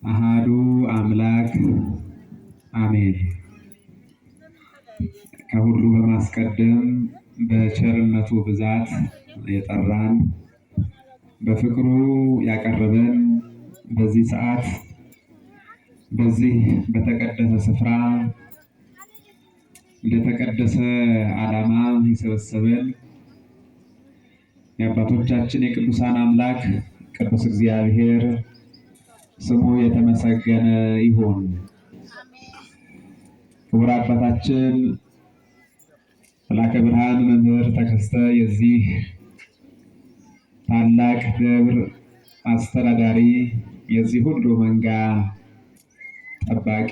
አሃዱ አምላክ አሜን። ከሁሉ በማስቀደም በቸርነቱ ብዛት የጠራን፣ በፍቅሩ ያቀረበን፣ በዚህ ሰዓት በዚህ በተቀደሰ ስፍራ ለተቀደሰ ዓላማ የሰበሰበን የአባቶቻችን የቅዱሳን አምላክ ቅዱስ እግዚአብሔር ስሙ የተመሰገነ ይሁን። ክቡር አባታችን መላከ ብርሃን መምህር ተከስተ የዚህ ታላቅ ደብር አስተዳዳሪ፣ የዚህ ሁሉ መንጋ ጠባቂ፣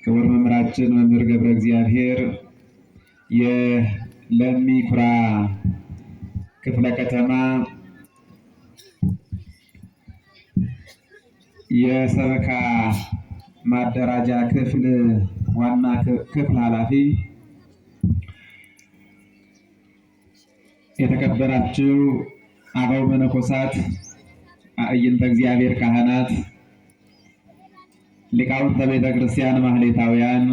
ክቡር መምህራችን መምህር ገብረ እግዚአብሔር የለሚ ኩራ ክፍለ ከተማ የሰበካ ማደራጃ ክፍል ዋና ክፍል ኃላፊ፣ የተከበራችሁ አበው መነኮሳት፣ አዕይንተ እግዚአብሔር ካህናት፣ ሊቃውንተ ቤተ ክርስቲያን ማህሌታውያን፣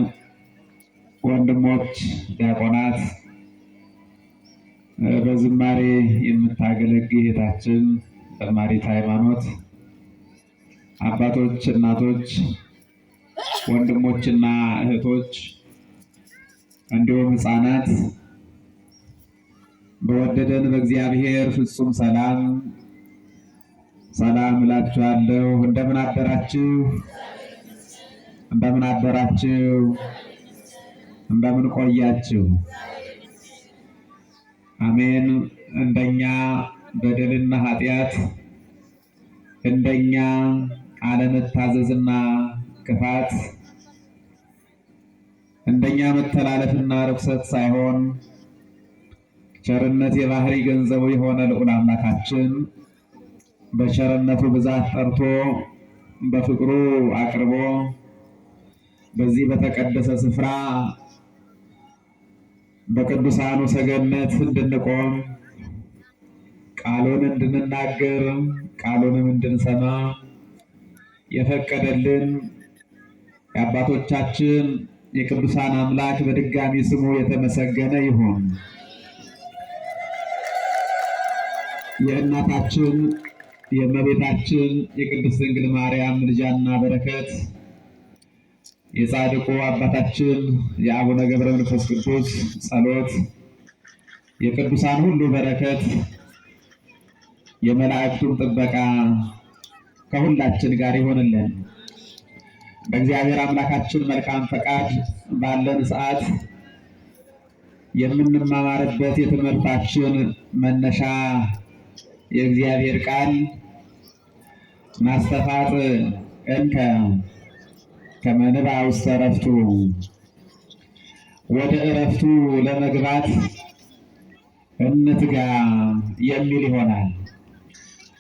ወንድሞች ዲያቆናት፣ በዝማሬ የምታገለግል እህታችን ዘማሪት ሃይማኖት፣ አባቶች፣ እናቶች፣ ወንድሞችና እህቶች እንዲሁም ሕፃናት፣ በወደደን በእግዚአብሔር ፍጹም ሰላም ሰላም እላችኋለሁ። እንደምን አደራችሁ? እንደምን አደራችሁ? እንደምን ቆያችሁ? አሜን። እንደኛ በደልና ኃጢአት፣ እንደኛ አለመታዘዝና ክፋት፣ እንደኛ መተላለፍና ርኩሰት ሳይሆን ቸርነት የባህሪ ገንዘቡ የሆነ ልዑል አምላካችን በቸርነቱ ብዛት ጠርቶ፣ በፍቅሩ አቅርቦ፣ በዚህ በተቀደሰ ስፍራ በቅዱሳኑ ሰገነት እንድንቆም፣ ቃሉን እንድንናገር፣ ቃሉንም እንድንሰማ የፈቀደልን የአባቶቻችን የቅዱሳን አምላክ በድጋሚ ስሙ የተመሰገነ ይሁን። የእናታችን የእመቤታችን የቅድስት ድንግል ማርያም ምልጃና በረከት፣ የጻድቁ አባታችን የአቡነ ገብረ መንፈስ ቅዱስ ጸሎት፣ የቅዱሳን ሁሉ በረከት፣ የመላእክቱን ጥበቃ ከሁላችን ጋር ይሆንልን። በእግዚአብሔር አምላካችን መልካም ፈቃድ ባለን ሰዓት የምንማማርበት የትምህርታችን መነሻ የእግዚአብሔር ቃል ማስተፋጥ እንከ ከመ ንባእ ውስተ ዕረፍቱ፣ ወደ ዕረፍቱ ለመግባት እንትጋ የሚል ይሆናል።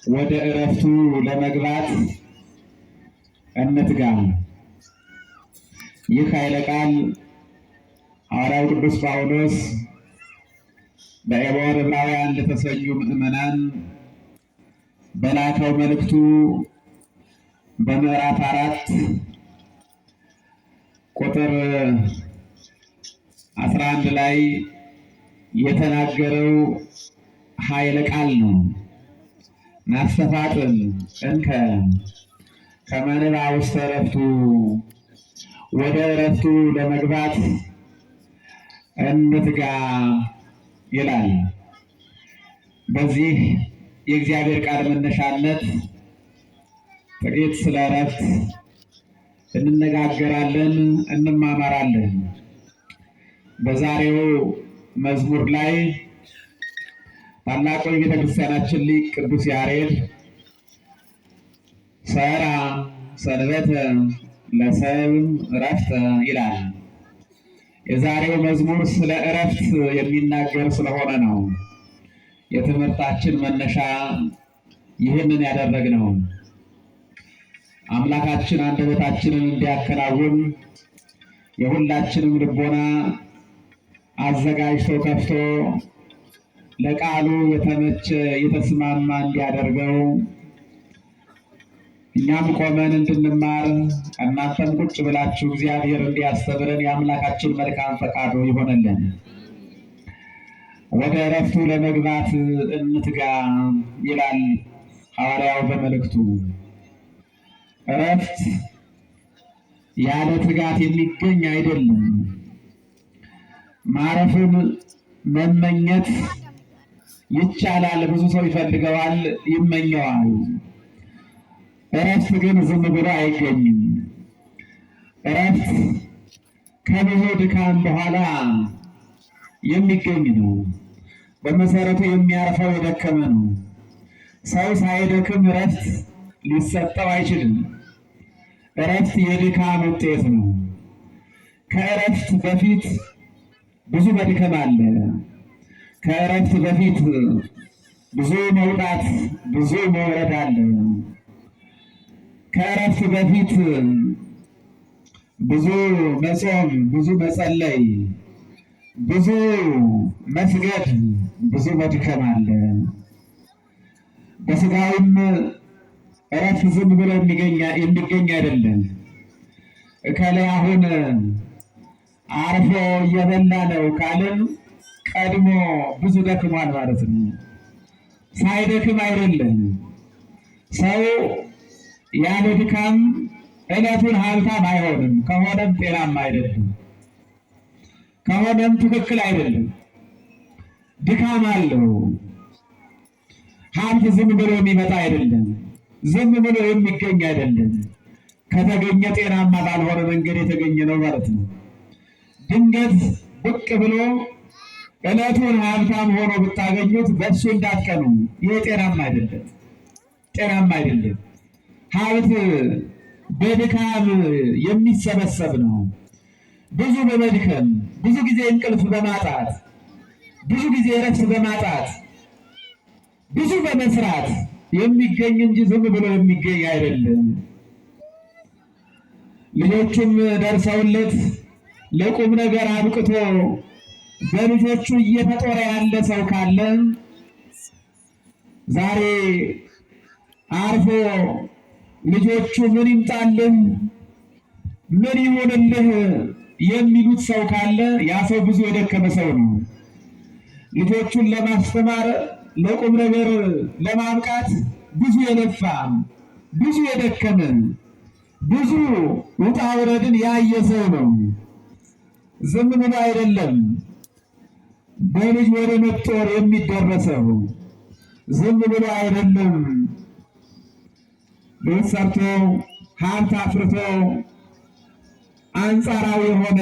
ወደ ዕረፍቱ ለመግባት እንትጋ። ይህ ኃይለ ቃል ሐዋርያው ቅዱስ ጳውሎስ በኤቦር ዕብራውያን ለተሰኙ ምዕመናን በላከው መልእክቱ በምዕራፍ 4 ቁጥር 11 ላይ የተናገረው ኃይለ ቃል ነው። ናስተፋጥን እንከ ከመ ንባእ ውስተ ዕረፍቱ፣ ወደ ዕረፍቱ ለመግባት እንትጋ ይላል። በዚህ የእግዚአብሔር ቃል መነሻነት ጥቂት ስለ ዕረፍት እንነጋገራለን፣ እንማማራለን። በዛሬው መዝሙር ላይ ታላቁ የቤተ ክርስቲያናችን ሊቅ ቅዱስ ያሬድ ሰራ ሰንበተ ለሰብ ዕረፍተ ይላል። የዛሬው መዝሙር ስለ ዕረፍት የሚናገር ስለሆነ ነው የትምህርታችን መነሻ ይህንን ያደረግነው። አምላካችን አንደበታችንን እንዲያከናውን፣ የሁላችንም ልቦና አዘጋጅቶ ከፍቶ ለቃሉ የተመቸ የተስማማ እንዲያደርገው እኛም ቆመን እንድንማር እናንተም ቁጭ ብላችሁ እግዚአብሔር እንዲያስተምረን የአምላካችን መልካም ፈቃዱ ይሆነልን። ወደ ዕረፍቱ ለመግባት እንትጋ ይላል ሐዋርያው በመልእክቱ። ዕረፍት ያለ ትጋት የሚገኝ አይደለም። ማረፍን መመኘት ይቻላል። ብዙ ሰው ይፈልገዋል፣ ይመኘዋል። እረፍት ግን ዝም ብሎ አይገኝም። እረፍት ከብዙ ድካም በኋላ የሚገኝ ነው። በመሰረቱ የሚያርፈው የደከመ ነው። ሰው ሳይደክም እረፍት ሊሰጠው አይችልም። እረፍት የድካም ውጤት ነው። ከእረፍት በፊት ብዙ መድከም አለ። ከእረፍት በፊት ብዙ መውጣት፣ ብዙ መውረድ አለ። ከእረፍት በፊት ብዙ መጾም፣ ብዙ መጸለይ፣ ብዙ መስገድ፣ ብዙ መድከም አለ። በስጋዊም እረፍት ዝም ብሎ የሚገኝ አይደለም። እከሌ አሁን አርፎ እየበላ ነው ካልን ቀድሞ ብዙ ደክሟል ማለት ነው። ሳይደክም አይደለም። ሰው ያለ ድካም ዕለቱን ሀብታም አይሆንም። ከሆነም ጤናም አይደለም። ከሆነም ትክክል አይደለም። ድካም አለው። ሀብት ዝም ብሎ የሚመጣ አይደለም። ዝም ብሎ የሚገኝ አይደለም። ከተገኘ ጤናማ ባልሆነ መንገድ የተገኘ ነው ማለት ነው። ድንገት ብቅ ብሎ ዕለቱን ሀብታም ሆኖ ብታገኙት በእሱ እንዳትቀኑ። ይሄ ጤናማ አይደለም፣ ጤናማ አይደለም። ሀብት በድካም የሚሰበሰብ ነው። ብዙ በመድከም፣ ብዙ ጊዜ እንቅልፍ በማጣት፣ ብዙ ጊዜ እረፍት በማጣት፣ ብዙ በመስራት የሚገኝ እንጂ ዝም ብሎ የሚገኝ አይደለም። ልጆቹም ደርሰውለት ለቁም ነገር አብቅቶ በልጆቹ እየተጦረ ያለ ሰው ካለ ዛሬ አርፎ ልጆቹ ምን ይምጣልህ ምን ይሁንልህ የሚሉት ሰው ካለ ያ ሰው ብዙ የደከመ ሰው ነው። ልጆቹን ለማስተማር ለቁም ነገር ለማብቃት ብዙ የለፋ፣ ብዙ የደከመ፣ ብዙ ውጣ ውረድን ያየ ሰው ነው። ዝም ብሎ አይደለም በልጅ ወደ መጦር የሚደረሰው፣ ዝም ብሎ አይደለም ቤት ሰርቶ ሀብት አፍርቶ አንጻራዊ የሆነ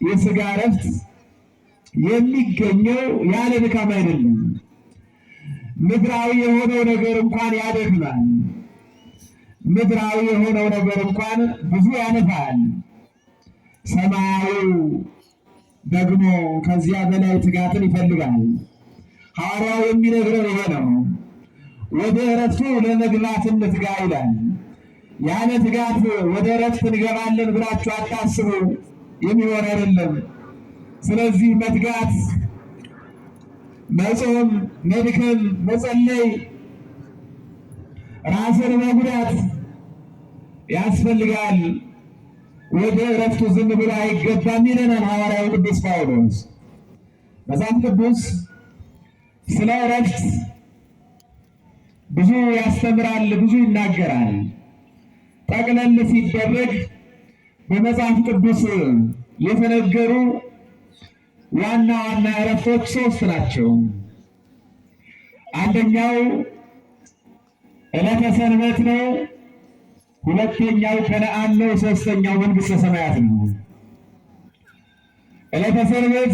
የስጋ እረፍት የሚገኘው ያለ ድካም አይደለም። ምድራዊ የሆነው ነገር እንኳን ያደክማል። ምድራዊ የሆነው ነገር እንኳን ብዙ ያነፋል። ሰማያዊው ደግሞ ከዚያ በላይ ትጋትን ይፈልጋል። ሐዋርያው የሚነግረን ይሄ ነው። ወደ እረፍቱ ለመግባት እንትጋ ይላል። ያለ ትጋት ወደ እረፍት እንገባለን ብላችሁ አታስቡ፣ የሚሆን አይደለም። ስለዚህ መትጋት፣ መጾም፣ መድከም፣ መጸለይ፣ ራስን መጉዳት ያስፈልጋል። ወደ እረፍቱ ዝም ብሎ አይገባም ይለናል ሐዋርያው ቅዱስ ጳውሎስ። መጽሐፍ ቅዱስ ስለ እረፍት ብዙ ያስተምራል፣ ብዙ ይናገራል። ጠቅለል ሲደረግ በመጽሐፍ ቅዱስ የተነገሩ ዋና ዋና እረፍቶች ሶስት ናቸው። አንደኛው ዕለተ ሰንበት ነው። ሁለተኛው ከነዓን ነው። ሶስተኛው መንግሥተ ሰማያት ነው። ዕለተ ሰንበት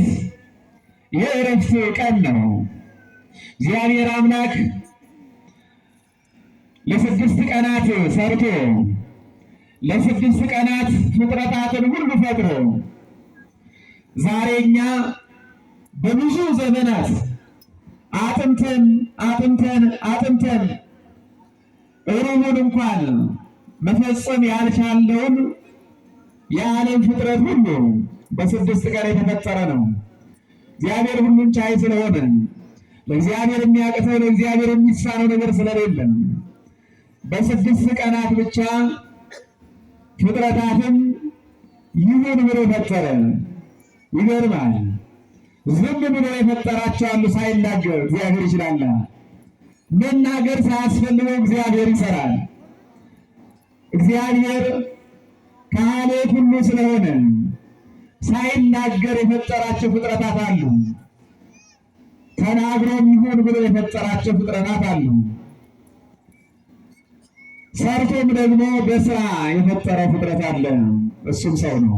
የእረፍት ቀን ነው። እግዚአብሔር አምላክ ለስድስት ቀናት ሰርቶ ለስድስት ቀናት ፍጥረታትን ሁሉ ፈጥሮ ዛሬ እኛ በብዙ ዘመናት አጥንተን አጥንተን አጥንተን ሩቡን እንኳን መፈጸም ያልቻለውን የዓለም ፍጥረት ሁሉ በስድስት ቀን የተፈጠረ ነው። እግዚአብሔር ሁሉን ቻይ ስለሆነ ለእግዚአብሔር የሚያቅተው ለእግዚአብሔር የሚሳነው ነገር ስለሌለ በስድስት ቀናት ብቻ ፍጥረታትን ይሁን ብሎ ፈጠረ። ይገርማል። ዝም ብሎ የፈጠራቸው አሉ ሳይናገር። እግዚአብሔር ይችላል። መናገር ሳያስፈልገው እግዚአብሔር ይሰራል። እግዚአብሔር ከሃሌ ሁሉ ስለሆነ ሳይናገር የፈጠራቸው ፍጥረታት አሉ። ተናግሮም ይሁን ብሎ የፈጠራቸው ፍጥረታት አሉ። ሰርቶም ደግሞ በስራ የፈጠረው ፍጥረት አለ። እሱም ሰው ነው።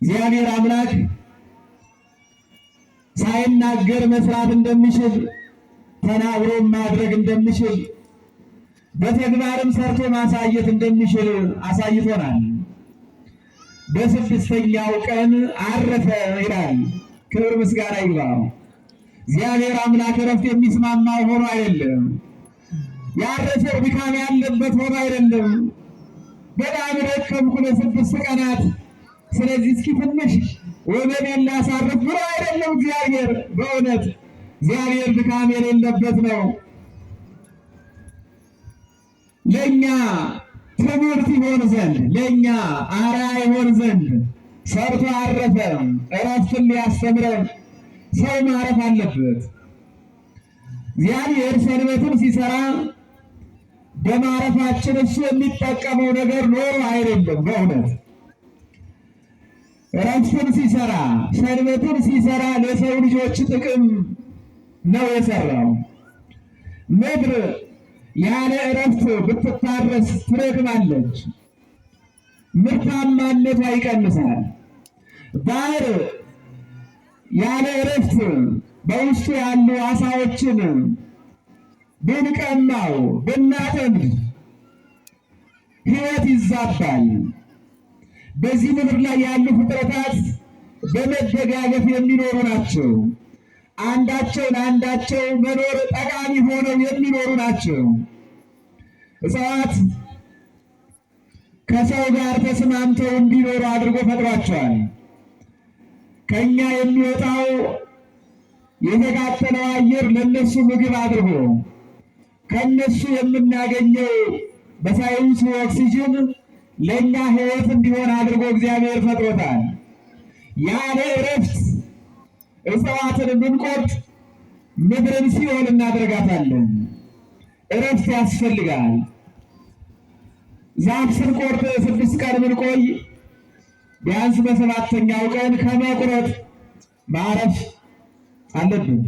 እግዚአብሔር አምላክ ሳይናገር መስራት እንደሚችል ተናግሮም ማድረግ እንደሚችል በተግባርም ሰርቶ ማሳየት እንደሚችል አሳይቶናል። በስድስተኛው ቀን አረፈ ይላል። ክብር ምስጋና ይግባው። እግዚአብሔር አምላክ እረፍት የሚስማማው ሆኖ አይደለም። ያረፈው ድካም ያለበት ሆኖ አይደለም። በጣም ደከምኩ ለስድስት ቀናት፣ ስለዚህ እስኪ ትንሽ ወገቤን ላሳርፍ ብሎ አይደለም። እግዚአብሔር በእውነት እግዚአብሔር ድካም የሌለበት ነው። ለእኛ ትምህርት ይሆን ዘንድ ለእኛ አርአያ ይሆን ዘንድ ሰርቶ አረፈ። እረፍትን ሊያስተምረን ሰው ማረፍ አለበት። እግዚአብሔር ሰንበትን ሲሰራ በማረፋችን እሱ የሚጠቀመው ነገር ኖሮ አይደለም። በእውነት እረፍትን ሲሰራ ሰንበትን ሲሰራ ለሰው ልጆች ጥቅም ነው የሰራው። ምድር ያለ እረፍት ብትታረስ ትረግማለች፣ ምርታማነቷ ይቀንሳል። ባህር ያለ እረፍት በውስጡ ያሉ ዓሣዎችን ብንቀማው ብናጠምድ ሕይወት ይዛባል። በዚህ ምድር ላይ ያሉ ፍጥረታት በመደጋገፍ የሚኖሩ ናቸው። አንዳቸው ለአንዳቸው መኖር ጠቃሚ ሆነው የሚኖሩ ናቸው። እጽዋት ከሰው ጋር ተስማምተው እንዲኖሩ አድርጎ ፈጥሯቸዋል። ከኛ የሚወጣው የተቃጠለው አየር ለነሱ ምግብ አድርጎ ከነሱ የምናገኘው በሳይንሱ ኦክሲጅን ለእኛ ሕይወት እንዲሆን አድርጎ እግዚአብሔር ፈጥሮታል። ያለ እረፍት እጽዋትን ብንቆርጥ ምድርን ሲኦል እናደርጋታለን። እረፍት ያስፈልጋል። ዛፍ ስንቆርጥ 6 ቀን ብንቆይ ቢያንስ በሰባተኛው ቀን ከመቁረጥ ማረፍ አለብን።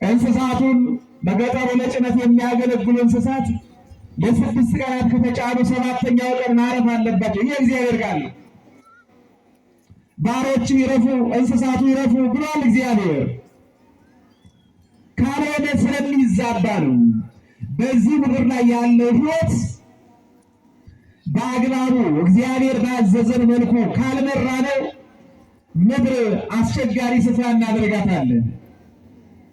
እንስሳቱን በገጠሩ ለጭነት የሚያገለግሉ እንስሳት ለ6 ቀናት ከተጫኑ ሰባተኛው ቀን ማረፍ አለባቸው። ይህ እግዚአብሔር ቃል ነው። ባሮቹ ይረፉ፣ እንስሳቱ ይረፉ ብሏል እግዚአብሔር። ካልሆነ ስለሚዛባ ነው። በዚህ ምድር ላይ ያለው ሕይወት በአግባቡ እግዚአብሔር ባዘዘን መልኩ ካልመራ ነው ምድር አስቸጋሪ ስፍራ እናደርጋታለን።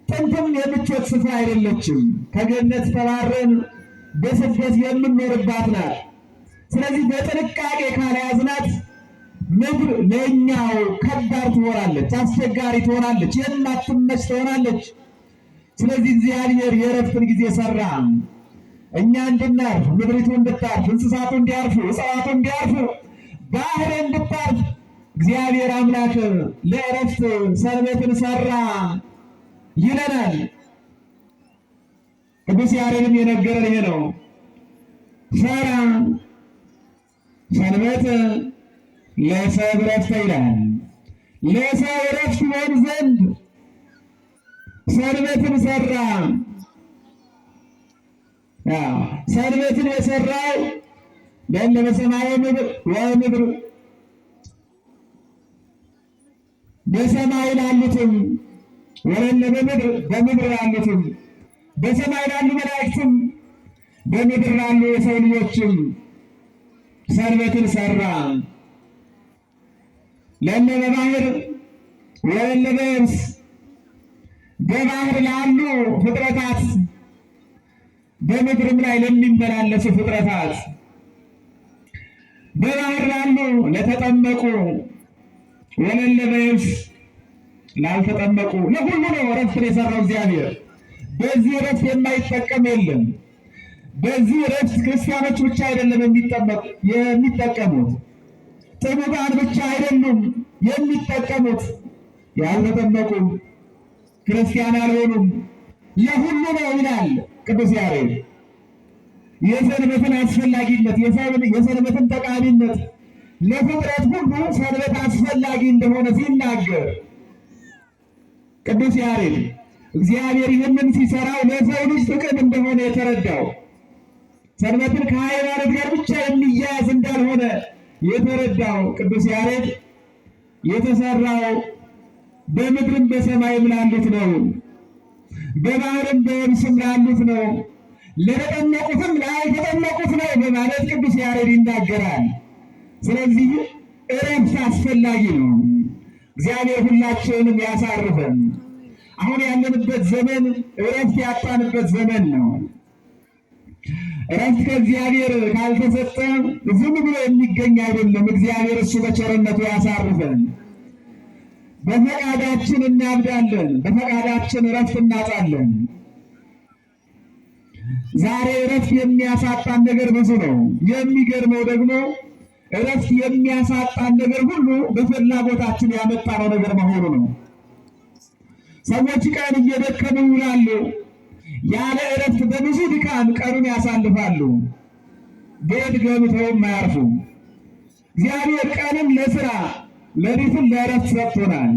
ጥንትም የምቾት ስፍራ አይደለችም። ከገነት ተባረን በስደት የምንኖርባት ናት። ስለዚህ በጥንቃቄ ካልያዝናት ምድር ለእኛው ከባድ ትሆናለች፣ አስቸጋሪ ትሆናለች፣ የማትመች ትሆናለች። ስለዚህ እግዚአብሔር የእረፍትን ጊዜ ሰራ። እኛ እንድናርፍ፣ ምድሪቱ እንድታርፍ፣ እንስሳቱ እንዲያርፉ፣ እጽዋቱ እንዲያርፉ፣ ባህር እንድታርፍ እግዚአብሔር አምላክ ለእረፍት ሰንበትን ሰራ ይለናል። ቅዱስ ያሬድም የነገረን ይሄ ነው። ሰራ ሰንበት ለሰብ ዕረፍተ ይላል። ለሰው ዕረፍት ይሆን ዘንድ ሰንበትን ሰራ። ሰንበትን የሰራው ለእለ በሰማይ ወምድር በሰማይ ላሉትም ወለእለ በምድር በምድር ላሉትም በሰማይ ላሉ መላእክትም በምድር ላሉ የሰው ልጆችም ሰንበትን ሰራ። ለእለ በባህር ወለእለ በየብስ በባህር ላሉ ፍጥረታት በምድርም ላይ ለሚመላለሱ ፍጥረታት በባህር ላሉ ለተጠመቁ ወለእለ በየብስ ላልተጠመቁ ለሁሉ ነው እረፍትን የሰራው እግዚአብሔር። በዚህ እረፍት የማይጠቀም የለም። በዚህ እረፍት ክርስቲያኖች ብቻ አይደለም የሚጠቀሙት፣ ጥሙቃን ብቻ አይደሉም የሚጠቀሙት፣ ያልተጠመቁም ክርስቲያን ያልሆኑም ለሁሉ ነው ይላል ቅዱስ ያሬድ። የሰንበትን አስፈላጊነት የሰንበትን ጠቃሚነት ለፍጥረት ሁሉ ሰንበት አስፈላጊ እንደሆነ ሲናገር ቅዱስ ያሬድ እግዚአብሔር ይህንን ሲሰራው ለሰው ልጅ ጥቅም እንደሆነ የተረዳው፣ ሰንበትን ከሃይማኖት ጋር ብቻ የሚያያዝ እንዳልሆነ የተረዳው ቅዱስ ያሬድ የተሰራው በምድርም በሰማይም ላሉት ነው፣ በባህርም በየብስም ላሉት ነው፣ ለተጠመቁትም ላልተጠመቁት ነው በማለት ቅዱስ ያሬድ ይናገራል። ስለዚህ እረፍት አስፈላጊ ነው። እግዚአብሔር ሁላችንንም ያሳርፈን። አሁን ያለንበት ዘመን እረፍት ያጣንበት ዘመን ነው። እረፍት ከእግዚአብሔር ካልተሰጠ ዝም ብሎ የሚገኝ አይደለም። እግዚአብሔር እሱ በቸርነቱ ያሳርፈን። በፈቃዳችን እናብዳለን፣ በፈቃዳችን እረፍት እናጣለን። ዛሬ እረፍት የሚያሳጣን ነገር ብዙ ነው። የሚገርመው ደግሞ እረፍት የሚያሳጣን ነገር ሁሉ በፍላጎታችን ያመጣነው ነገር መሆኑ ነው። ሰዎች ቀን እየደከሙ ይውላሉ። ያለ እረፍት በብዙ ድካም ቀኑን ያሳልፋሉ። ቤት ገብተውም አያርፉም። እግዚአብሔር ቀንን ለስራ ሌሊትን ለእረፍት ሰጥቶናል።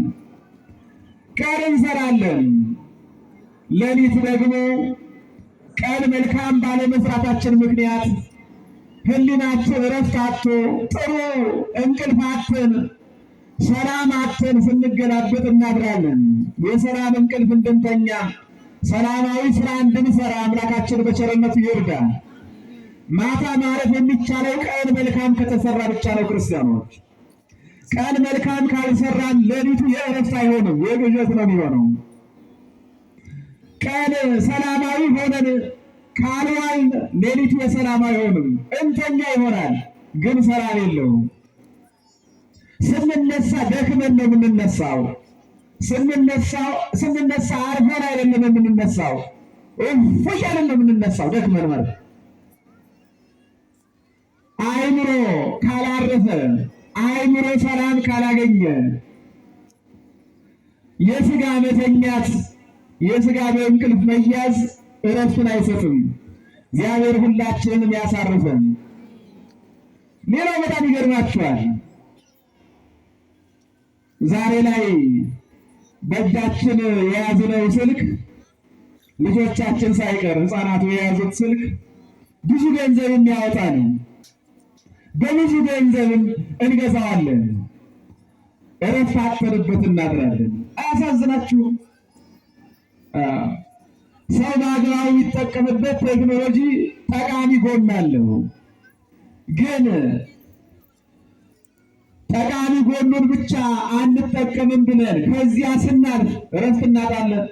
ቀን እንሰራለን፣ ሌሊት ደግሞ ቀን መልካም ባለመስራታችን ምክንያት ሕሊናችን እረፍት አጥቶ ጥሩ እንቅልፍ አጥተን ሰላም አጥተን ስንገላበጥ እናድራለን። የሰላም እንቅልፍ እንድንተኛ ሰላማዊ ስራ እንድንሰራ አምላካችን በቸርነቱ ይርዳን። ማታ ማረፍ የሚቻለው ቀን መልካም ከተሰራ ብቻ ነው። ክርስቲያኖች፣ ቀን መልካም ካልሰራን ሌሊቱ የእረፍት አይሆንም፣ የቅዠት ነው የሚሆነው። ቀን ሰላማዊ ሆነን ካልዋልን ሌሊቱ የሰላም አይሆንም፣ እንተኛ ይሆናል፣ ግን ሰላም የለውም። ስንነሳ ደክመን ነው የምንነሳው። ስንነሳ አርፈን አይደለም የምንነሳው፣ እፎይ እያልን ነው የምንነሳው፣ ደክመን ማለት። አእምሮ ካላረፈ፣ አእምሮ ሰላም ካላገኘ፣ የስጋ መተኛት የስጋ በእንቅልፍ መያዝ እረፍትን አይሰጥም። እግዚአብሔር ሁላችንንም ያሳርፈን። ሌላው በጣም ይገርማችኋል። ዛሬ ላይ በእጃችን የያዝነው ስልክ፣ ልጆቻችን ሳይቀር ሕፃናቱ የያዙት ስልክ ብዙ ገንዘብ የሚያወጣ ነው። በብዙ ገንዘብም እንገዛዋለን። እረፍት አጥተንበት እናድራለን። አያሳዝናችሁም? ሰው በአግባቡ የሚጠቀምበት ቴክኖሎጂ ጠቃሚ ጎን አለው። ግን ጠቃሚ ጎኑን ብቻ አንጠቀምም ብለን ከዚያ ስናልፍ እረፍት እናጣለን።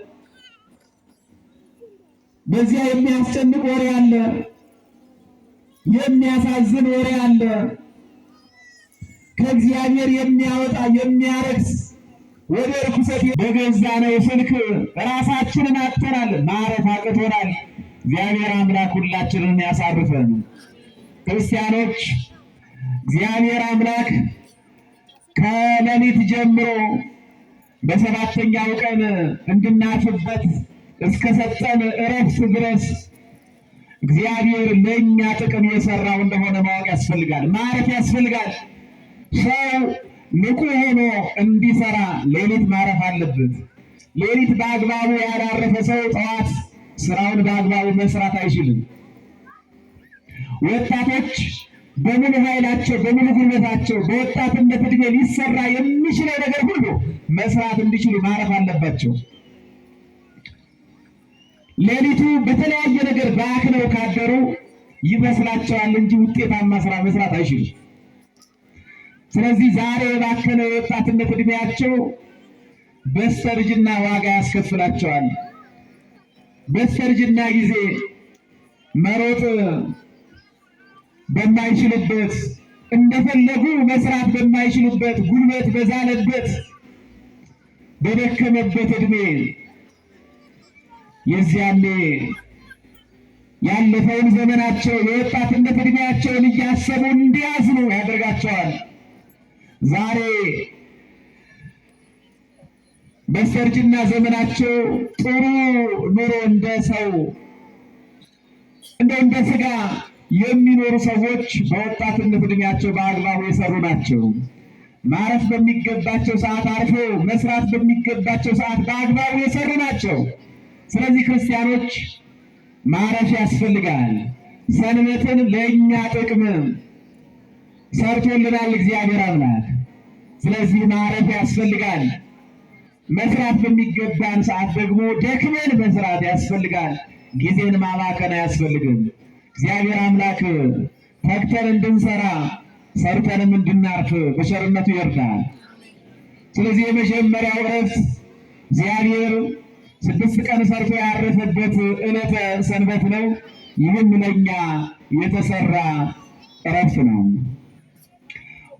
በዚያ የሚያስጨንቅ ወሬ አለ፣ የሚያሳዝን ወሬ አለ፣ ከእግዚአብሔር የሚያወጣ የሚያረክስ ወደ ርኩሰት በገዛነው ስልክ ራሳችንን አጥተናል፣ ማረፍ አቅቶናል። እግዚአብሔር አምላክ ሁላችንን ያሳርፈን። ክርስቲያኖች፣ እግዚአብሔር አምላክ ከሌሊት ጀምሮ በሰባተኛው ቀን እንድናርፍበት እስከሰጠን እረፍት ድረስ እግዚአብሔር ለእኛ ጥቅም የሰራው እንደሆነ ማወቅ ያስፈልጋል። ማረፍ ያስፈልጋል። ሰው ንቁ ሆኖ እንዲሰራ ሌሊት ማረፍ አለበት። ሌሊት በአግባቡ ያላረፈ ሰው ጠዋት ስራውን በአግባቡ መስራት አይችልም። ወጣቶች በሙሉ ኃይላቸው በሙሉ ጉልበታቸው በወጣትነት እድሜ ሊሰራ የሚችለው ነገር ሁሉ መስራት እንዲችሉ ማረፍ አለባቸው። ሌሊቱ በተለያየ ነገር ባክነው ካደሩ ይመስላቸዋል እንጂ ውጤታማ ስራ መስራት አይችሉም። ስለዚህ ዛሬ የባከነ የወጣትነት እድሜያቸው በስተርጅና ዋጋ ያስከፍላቸዋል። በስተርጅና ጊዜ መሮጥ በማይችሉበት፣ እንደፈለጉ መስራት በማይችሉበት፣ ጉልበት በዛለበት፣ በደከመበት እድሜ የዚያኔ ያለፈውን ዘመናቸው የወጣትነት ዕድሜያቸውን እያሰቡ እንዲያዝኑ ያደርጋቸዋል። ዛሬ በስተርጅና ዘመናቸው ጥሩ ኑሮ እንደ ሰው እንደ ስጋ የሚኖሩ ሰዎች በወጣትነት ዕድሜያቸው በአግባቡ የሰሩ ናቸው። ማረፍ በሚገባቸው ሰዓት አርፎ መስራት በሚገባቸው ሰዓት በአግባቡ የሰሩ ናቸው። ስለዚህ ክርስቲያኖች ማረፍ ያስፈልጋል። ሰንበትን ለእኛ ጥቅም ሰርቶልናል እግዚአብሔር አምላክ። ስለዚህ ማረፍ ያስፈልጋል። መስራት በሚገባን ሰዓት ደግሞ ደክመን መስራት ያስፈልጋል። ጊዜን ማባከን አያስፈልግም። እግዚአብሔር አምላክ ተግተን እንድንሰራ ሰርተንም እንድናርፍ በቸርነቱ ይርዳል። ስለዚህ የመጀመሪያው ዕረፍት እግዚአብሔር 6 ቀን ሰርቶ ያረፈበት ዕለተ ሰንበት ነው። ይህም ለእኛ የተሰራ ዕረፍት ነው።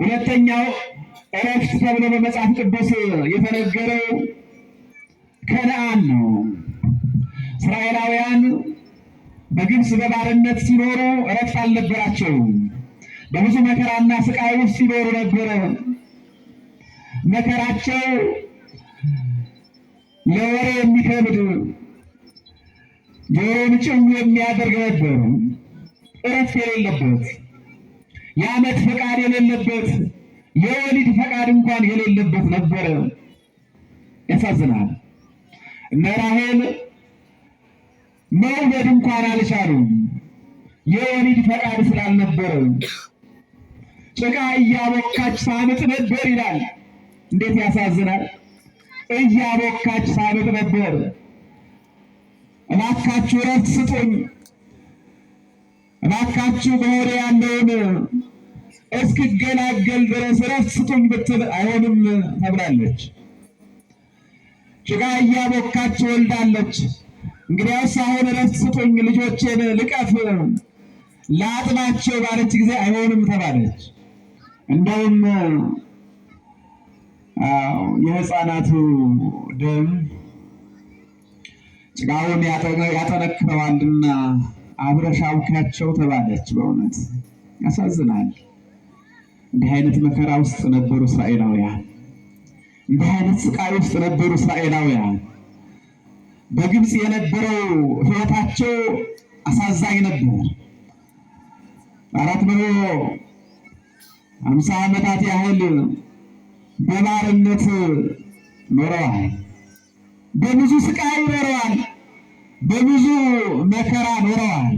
ሁለተኛው ዕረፍት ተብሎ በመጽሐፍ ቅዱስ የተነገረው ከነዓን ነው። እስራኤላውያን በግብፅ በባርነት ሲኖሩ ዕረፍት አልነበራቸውም። በብዙ መከራና ስቃይ ውስጥ ሲኖሩ ነበረ። መከራቸው ለወሬ የሚከብድ ጆሮን ጭው የሚያደርግ ነበር። እረፍት የሌለበት፣ የዓመት ፈቃድ የሌለበት፣ የወሊድ ፈቃድ እንኳን የሌለበት ነበረ። ያሳዝናል። እነ ራሔል መውለድ እንኳን አልቻሉም፣ የወሊድ ፈቃድ ስላልነበረ። ጭቃ እያቦካች ሳምጥ ነበር ይላል። እንዴት ያሳዝናል! እያቦካች ሳምጥ ነበር። እባካችሁ እረፍት ስጡኝ፣ እባካችሁ በሆዴ ያለውን እስክገላገል ድረስ እረፍት ስጡኝ ብትል አይሆንም ተብላለች። ጭቃ እያቦካች ወልዳለች። እንግዲያውስ አሁን እረፍት ስጡኝ፣ ልጆቼን ልቀፍ፣ ላጥባቸው ባለች ጊዜ አይሆንም ተባለች። እንደውም የሕፃናቱ ደም ጭቃውን ያጠነክረዋልና አብረሽ አቡኪያቸው ተባለች። በእውነት ያሳዝናል። እንዲህ አይነት መከራ ውስጥ ነበሩ እስራኤላውያን። እንዲህ አይነት ስቃይ ውስጥ ነበሩ እስራኤላውያን። በግብፅ የነበረው ሕይወታቸው አሳዛኝ ነበር። 450 ዓመታት ያህል በባርነት ኖረዋል። በብዙ ስቃይ ኖረዋል። በብዙ መከራ ኖረዋል።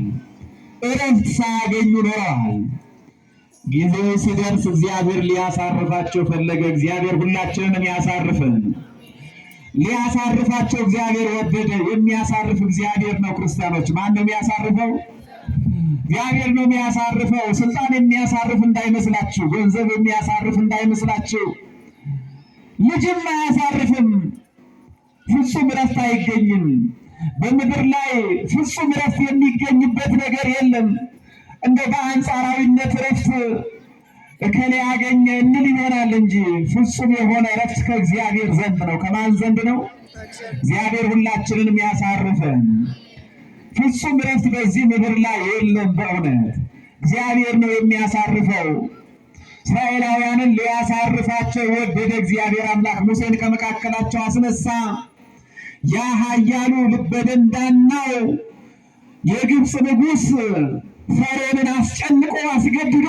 እረፍት ሳያገኙ ኖረዋል። ጊዜው ሲደርስ እግዚአብሔር ሊያሳርፋቸው ፈለገ። እግዚአብሔር ሁላችንንም ያሳርፈን። ሊያሳርፋቸው እግዚአብሔር ወደደ። የሚያሳርፍ እግዚአብሔር ነው። ክርስቲያኖች፣ ማን ነው የሚያሳርፈው? እግዚአብሔር ነው የሚያሳርፈው። ስልጣን የሚያሳርፍ እንዳይመስላችሁ፣ ገንዘብ የሚያሳርፍ እንዳይመስላችሁ። ልጅም አያሳርፍም። ፍጹም እረፍት አይገኝም። በምድር ላይ ፍጹም እረፍት የሚገኝበት ነገር የለም። እንደ በአንጻራዊነት እረፍት እከሌ ያገኘ እንል ይሆናል እንጂ ፍጹም የሆነ እረፍት ከእግዚአብሔር ዘንድ ነው። ከማን ዘንድ ነው? እግዚአብሔር ሁላችንንም ያሳርፈን። ፍጹም እረፍት በዚህ ምድር ላይ የለም። በእውነት እግዚአብሔር ነው የሚያሳርፈው። እስራኤላውያንን ሊያሳርፋቸው ወደደ እግዚአብሔር አምላክ። ሙሴን ከመካከላቸው አስነሳ። ያ ኃያሉ ልበ ደንዳናው የግብፅ ንጉሥ ፈርዖንን አስጨንቆ አስገድዶ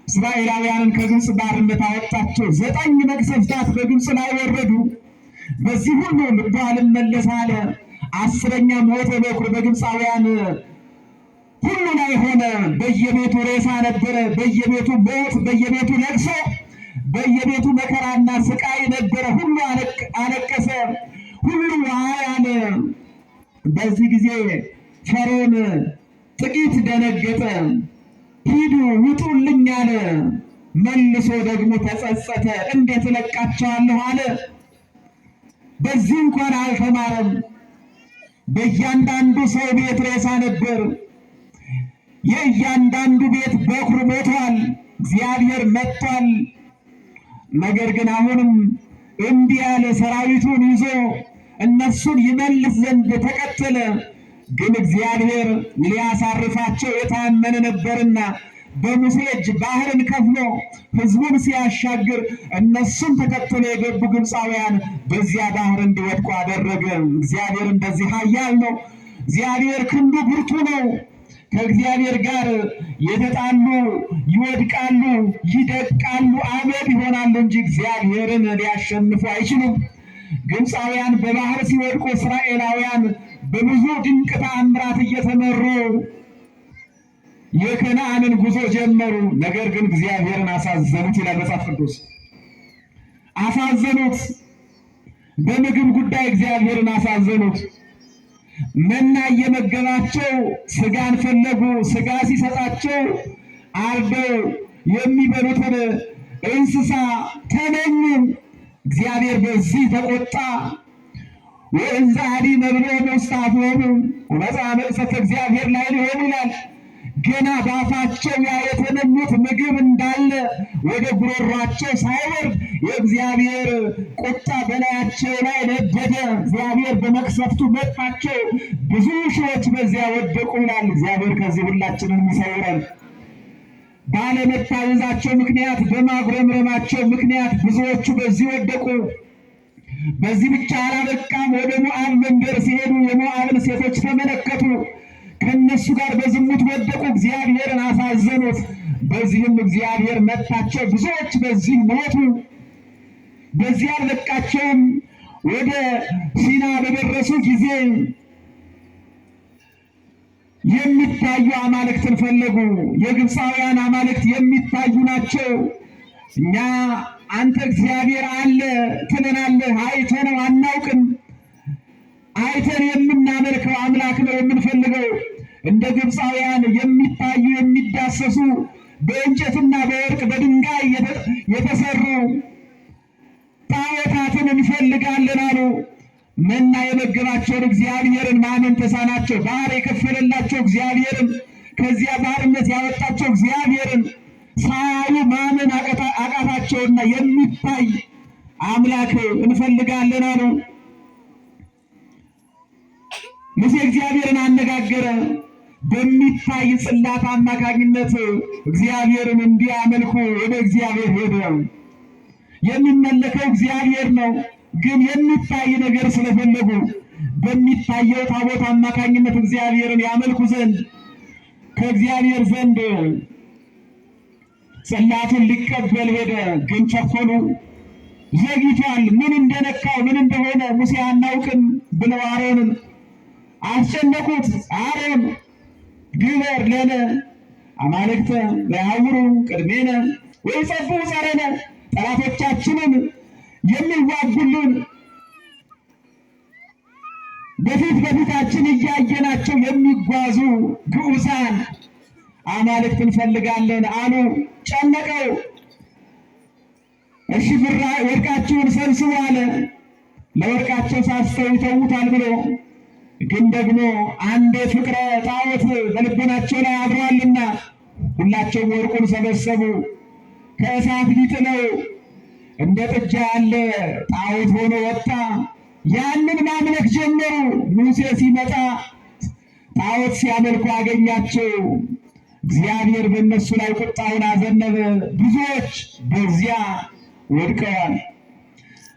እስራኤላውያንን ከግብፅ ባርነት አወጣቸው። 9 መቅሰፍታት በግብፅ ላይ ወረዱ። በዚህ ሁሉ ልቡ አልመለስ አለ። 10ኛ ሞተ በኩር በግብፃውያን ሁሉ ላይ ሆነ። በየቤቱ ሬሳ ነበረ፣ በየቤቱ ሞት፣ በየቤቱ ለቅሶ፣ በየቤቱ መከራና ስቃይ ነበረ። ሁሉ አለቀሰ፣ ሁሉ ዋይ አለ። በዚህ ጊዜ ፈርዖን ጥቂት ደነገጠ። ሂዱ ውጡልኝ አለ። መልሶ ደግሞ ተጸጸተ። እንዴት እለቃቸዋለሁ አለ። በዚህ እንኳን አልተማረም። በእያንዳንዱ ሰው ቤት ሬሳ ነበር። የእያንዳንዱ ቤት በኩር ሞቷል። እግዚአብሔር መጥቷል። ነገር ግን አሁንም እምቢ ያለ ሰራዊቱን ይዞ እነርሱን ይመልስ ዘንድ ተከተለ። ግን እግዚአብሔር ሊያሳርፋቸው የታመነ ነበርና በሙሴ እጅ ባህርን ከፍሎ ሕዝቡን ሲያሻግር እነሱን ተከትሎ የገቡ ግብፃውያን በዚያ ባህር እንዲወድቁ አደረገ። እግዚአብሔር እንደዚህ ኃያል ነው። እግዚአብሔር ክንዱ ብርቱ ነው። ከእግዚአብሔር ጋር የተጣሉ ይወድቃሉ፣ ይደቃሉ፣ አመድ ይሆናሉ እንጂ እግዚአብሔርን ሊያሸንፉ አይችሉም። ግብፃውያን በባህር ሲወድቁ እስራኤላውያን በብዙ ድንቅ ተአምራት እየተመሩ የከነዓንን ጉዞ ጀመሩ። ነገር ግን እግዚአብሔርን አሳዘኑት ይላል መጽሐፍ ቅዱስ። አሳዘኑት። በምግብ ጉዳይ እግዚአብሔርን አሳዘኑት። መና እየመገባቸው ስጋን ፈለጉ። ስጋ ሲሰጣቸው አርደው የሚበሉትን እንስሳ ተመኙ። እግዚአብሔር በዚህ ተቆጣ። ወእንዘ አዲ መብልዖሙ ውስተ አፍሆሙ ወመጽአ መቅሰፍተ እግዚአብሔር ላዕሌሆሙ ይላል። ገና በአፋቸው ያ የተመኙት ምግብ እንዳለ ወደ ጉሮሯቸው ሳይወርድ የእግዚአብሔር ቁጣ በላያቸው ላይ ነደደ። እግዚአብሔር በመቅሰፍቱ መታቸው። ብዙ ሺዎች በዚያ ወደቁ ይላል። እግዚአብሔር ከዚህ ሁላችንን ይሰውረን። ባለመታዘዛቸው ምክንያት፣ በማጉረምረማቸው ምክንያት ብዙዎቹ በዚህ ወደቁ። በዚህ ብቻ አላበቃም። ወደ ሞዓብ መንደር ሲሄዱ የሞዓብን ሴቶች ተመለከቱ። ከእነሱ ጋር በዝሙት ወደቁ። እግዚአብሔርን አሳዘኑት። በዚህም እግዚአብሔር መታቸው። ብዙዎች በዚህ ሞቱ። በዚህ አልበቃቸውም። ወደ ሲና በደረሱ ጊዜ የሚታዩ አማልክትን ፈለጉ። የግብፃውያን አማልክት የሚታዩ ናቸው። እኛ አንተ እግዚአብሔር አለ ትለናለህ፣ አይተነው አናውቅም። አይተን የምናመልከው አምላክ ነው የምንፈልገው። እንደ ግብፃውያን የሚታዩ የሚዳሰሱ በእንጨትና በወርቅ በድንጋይ የተሰሩ ጣዖታትን እንፈልጋለን አሉ። መና የመገባቸውን እግዚአብሔርን ማመን ተሳናቸው። ባህር የከፈለላቸው እግዚአብሔርን፣ ከዚያ ባርነት ያወጣቸው እግዚአብሔርን ሳያዩ ማመን አቃታቸውና የሚታይ አምላክ እንፈልጋለን አሉ። ሙሴ እግዚአብሔርን አነጋገረ። በሚታይ ጽላት አማካኝነት እግዚአብሔርን እንዲያመልኩ ወደ እግዚአብሔር ሄደ። የሚመለከው እግዚአብሔር ነው። ግን የሚታይ ነገር ስለፈለጉ በሚታየው ታቦት አማካኝነት እግዚአብሔርን ያመልኩ ዘንድ ከእግዚአብሔር ዘንድ ጽላቱን ሊቀበል ሄደ። ግን ቸኮሉ፣ ዘግይቷል። ምን እንደነካው ምን እንደሆነ ሙሴ አናውቅም ብለው አሮንን አስጨነቁት። አሮን ግበር ለነ አማልክተ ዘያዕውሩ ቅድሜነ ወይጸብኡ ጸረነ፣ ጠላቶቻችንን የሚዋጉልን በፊት በፊታችን እያየናቸው የሚጓዙ ግዑዛን አማልክት እንፈልጋለን አሉ። ጨነቀው። እሺ ብራ ወርቃችሁን ሰብስቡ አለ። ለወርቃቸው ሳስተው ይተዉታል ብሎ ግን ደግሞ አንድ ፍቅረ ጣዖት በልቦናቸው ላይ አድሯልና ሁላቸውም ወርቁን ሰበሰቡ። ከእሳት ቢጥለው እንደ ጥጃ ያለ ጣዖት ሆኖ ወጣ። ያንን ማምለክ ጀመሩ። ሙሴ ሲመጣ ጣዖት ሲያመልኩ አገኛቸው። እግዚአብሔር በእነሱ ላይ ቁጣውን አዘነበ። ብዙዎች በዚያ ወድቀዋል።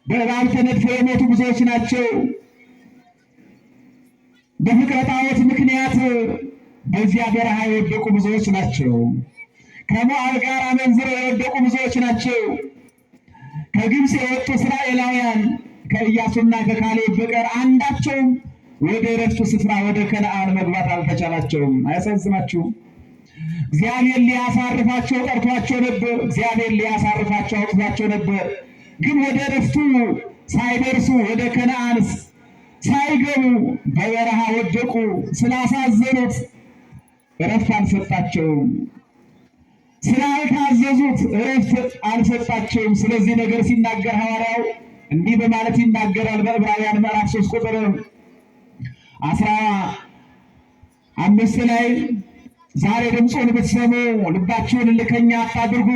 በእባብ ተነድፈው የሞቱ ብዙዎች ናቸው። በፍቅረ ጣዖት ምክንያት በዚያ በረሃ የወደቁ ብዙዎች ናቸው። ከሞዓብ ጋር አመንዝረው የወደቁ ብዙዎች ናቸው። ከግብፅ የወጡ እስራኤላውያን ከኢያሱና ከካሌብ በቀር አንዳቸውም ወደ ዕረፍቱ ስፍራ ወደ ከነዓን መግባት አልተቻላቸውም። አያሳዝናችሁም? እግዚአብሔር ሊያሳርፋቸው ጠርቷቸው ነበር። እግዚአብሔር ሊያሳርፋቸው አውጥቷቸው ነበር። ግን ወደ ዕረፍቱ ሳይደርሱ ወደ ከነዓን ሳይገቡ በበረሃ ወደቁ። ስላሳዘኑት እረፍት አልሰጣቸውም። ስላልታዘዙት እረፍት አልሰጣቸውም። ስለዚህ ነገር ሲናገር ሐዋርያው እንዲህ በማለት ይናገራል። በዕብራውያን ምዕራፍ 3 ቁጥር 15 ላይ ዛሬ ድምፁን ብትሰሙ ልባችሁን እልከኛ አታድርጉ።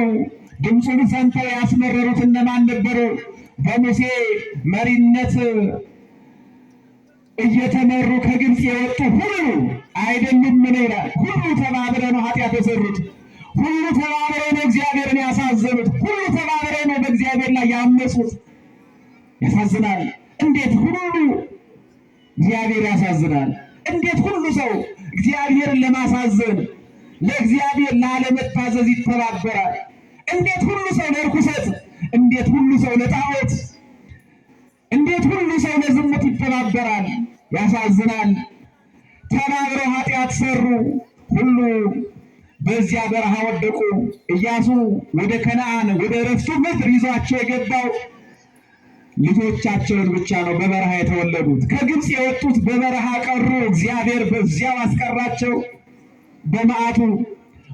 ድምፁን ሰምተው ያስመረሩት እነማን ነበሩ? በሙሴ መሪነት እየተመሩ ከግብፅ የወጡ ሁሉ አይደሉም? ምን ይላል? ሁሉ ተባብረው ነው ኃጢአት የሰሩት። ሁሉ ተባብረው ነው እግዚአብሔርን ያሳዘኑት። ሁሉ ተባብረው ነው በእግዚአብሔር ላይ ያመጹት። ያሳዝናል። እንዴት ሁሉ እግዚአብሔር ያሳዝናል። እንዴት ሁሉ ሰው እግዚአብሔርን ለማሳዘን ለእግዚአብሔር ላለመታዘዝ ይተባበራል? እንዴት ሁሉ ሰው ለርኩሰት፣ እንዴት ሁሉ ሰው ለጣዖት፣ እንዴት ሁሉ ሰው ለዝሙት ይተባበራል? ያሳዝናል። ተባብረው ኃጢአት ሰሩ፣ ሁሉ በዚያ በረሃ ወደቁ። ኢያሱ ወደ ከነዓን ወደ እረፍቱ ምድር ይዟቸው የገባው ልጆቻቸውን ብቻ ነው በበረሃ የተወለዱት። ከግብፅ የወጡት በበረሃ ቀሩ። እግዚአብሔር በዚያው አስቀራቸው በመዓቱ።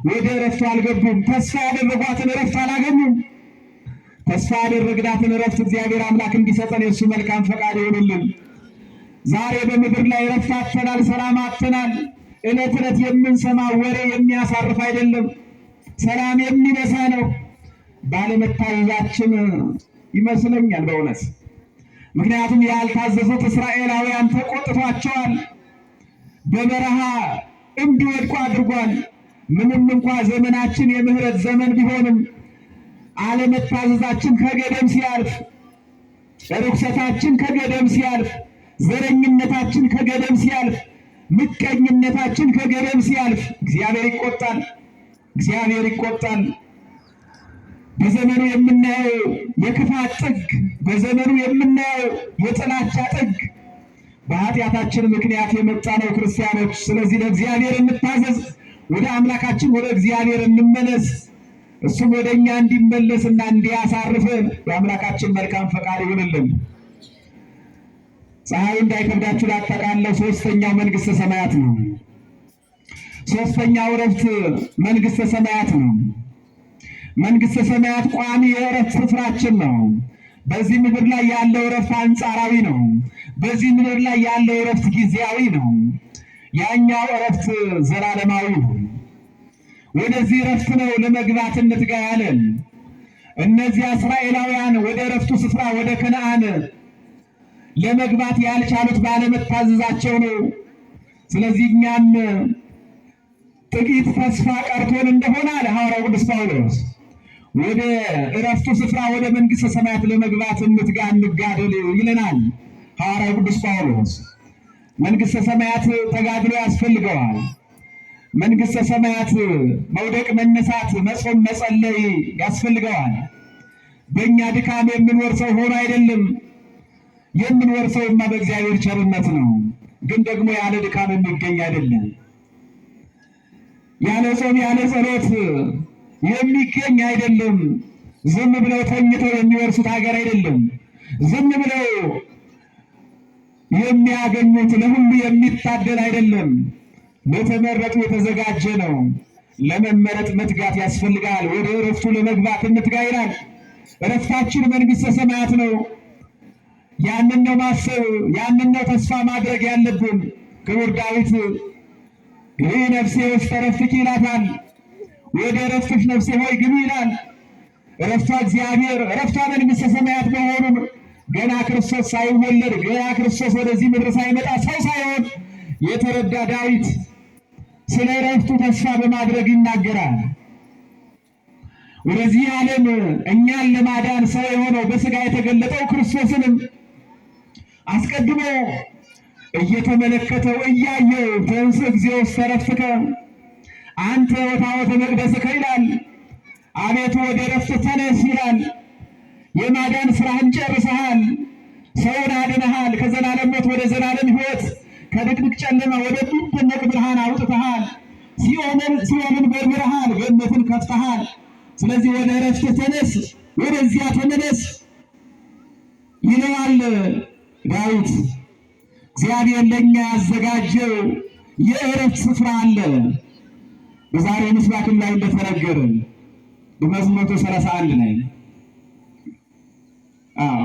ወደ እረፍቱ አልገቡም። ተስፋ ያደረጓትን እረፍት አላገኙም። ተስፋ ያደረግናትን እረፍት እግዚአብሔር አምላክ እንዲሰጠን የእሱ መልካም ፈቃድ ይሆንልን። ዛሬ በምድር ላይ እረፍት አጥተናል፣ ሰላም አጥተናል። ዕለት ዕለት የምንሰማው ወሬ የሚያሳርፍ አይደለም፣ ሰላም የሚነሳ ነው። ባለመታዘዛችን ይመስለኛል በእውነት ምክንያቱም ያልታዘዙት እስራኤላውያን ተቆጥቷቸዋል። በበረሃ እንዲወድቁ አድርጓል። ምንም እንኳ ዘመናችን የምህረት ዘመን ቢሆንም አለመታዘዛችን ከገደም ሲያልፍ፣ ርኩሰታችን ከገደም ሲያልፍ፣ ዘረኝነታችን ከገደም ሲያልፍ፣ ምቀኝነታችን ከገደም ሲያልፍ እግዚአብሔር ይቆጣል። እግዚአብሔር ይቆጣል። በዘመኑ የምናየው የክፋት ጥግ፣ በዘመኑ የምናየው የጥላቻ ጥግ በኃጢአታችን ምክንያት የመጣ ነው ክርስቲያኖች። ስለዚህ ለእግዚአብሔር እንታዘዝ፣ ወደ አምላካችን ወደ እግዚአብሔር እንመለስ፣ እሱም ወደ እኛ እንዲመለስና እንዲያሳርፈን የአምላካችን መልካም ፈቃድ ይሁንልን። ፀሐዩ እንዳይከብዳችሁ ላጠቃለው፣ ሶስተኛው መንግስተ ሰማያት ነው። ሶስተኛው እረፍት መንግስተ ሰማያት ነው። መንግስተ ሰማያት ቋሚ የእረፍት ስፍራችን ነው። በዚህ ምድር ላይ ያለው እረፍት አንጻራዊ ነው። በዚህ ምድር ላይ ያለው እረፍት ጊዜያዊ ነው። ያኛው እረፍት ዘላለማዊ ነው። ወደዚህ እረፍት ነው ለመግባት እንትጋ ያለን። እነዚያ እስራኤላውያን ወደ እረፍቱ ስፍራ ወደ ከነዓን ለመግባት ያልቻሉት ባለመታዘዛቸው ነው። ስለዚህ እኛም ጥቂት ተስፋ ቀርቶን እንደሆነ አለ ሐዋርያው ቅዱስ ጳውሎስ ወደ እረፍቱ ስፍራ ወደ መንግሥተ ሰማያት ለመግባት እንትጋ እንጋደል ይለናል ሐዋርያው ቅዱስ ጳውሎስ። መንግሥተ ሰማያት ተጋድሎ ያስፈልገዋል። መንግሥተ ሰማያት መውደቅ፣ መነሳት፣ መጾም፣ መጸለይ ያስፈልገዋል። በእኛ ድካም የምንወርሰው ሆኖ አይደለም። የምንወርሰውማ በእግዚአብሔር ቸርነት ነው። ግን ደግሞ ያለ ድካም የሚገኝ አይደለም። ያለ ጾም ያለ ጸሎት የሚገኝ አይደለም። ዝም ብለው ተኝተው የሚወርሱት ሀገር አይደለም። ዝም ብለው የሚያገኙት ለሁሉ የሚታደል አይደለም። ለተመረጡ የተዘጋጀ ነው። ለመመረጥ መትጋት ያስፈልጋል። ወደ እረፍቱ ለመግባት እንትጋ ይላል። እረፍታችን መንግሥተ ሰማያት ነው። ያንን ነው ማሰብ፣ ያንን ነው ተስፋ ማድረግ ያለብን። ክቡር ዳዊት ይህ ነፍሴ ውስተ ዕረፍትኪ ይላታል። ወደ እረፍትሽ ነፍሴ ሆይ ግቢ ይላል። እረፍቷ እግዚአብሔር፣ እረፍቷ መንግሥተ ሰማያት መሆኑን ገና ክርስቶስ ሳይወለድ ገና ክርስቶስ ወደዚህ ምድር ሳይመጣ ሰው ሳይሆን የተረዳ ዳዊት ስለ እረፍቱ ተስፋ በማድረግ ይናገራል። ወደዚህ ዓለም እኛን ለማዳን ሰው የሆነው በሥጋ የተገለጠው ክርስቶስንም አስቀድሞ እየተመለከተው እያየው ተንሥእ እግዚኦ ውስተ ዕረፍትከ አንተ ወታቦተ መቅደስከ ይላል። አቤቱ ወደ ዕረፍት ተነስ ይላል። የማዳን ስራህን ጨርሰሃል። ሰውን አድነሃል። ከዘላለም ሞት ወደ ዘላለም ሕይወት፣ ከድቅድቅ ጨለማ ወደሚደነቅ ብርሃን አውጥተሃል። ሲኦልን በርብረሃል፣ ገነትን ከፍተሃል። ስለዚህ ወደ ዕረፍት ተነስ፣ ወደዚያ ተመለስ ይለዋል ዳዊት። እግዚአብሔር ለእኛ ያዘጋጀው የዕረፍት ስፍራ አለ። በዛሬው ምስባክም ላይ እንደተነገረ በመዝሙር 131 ላይ፣ አዎ፣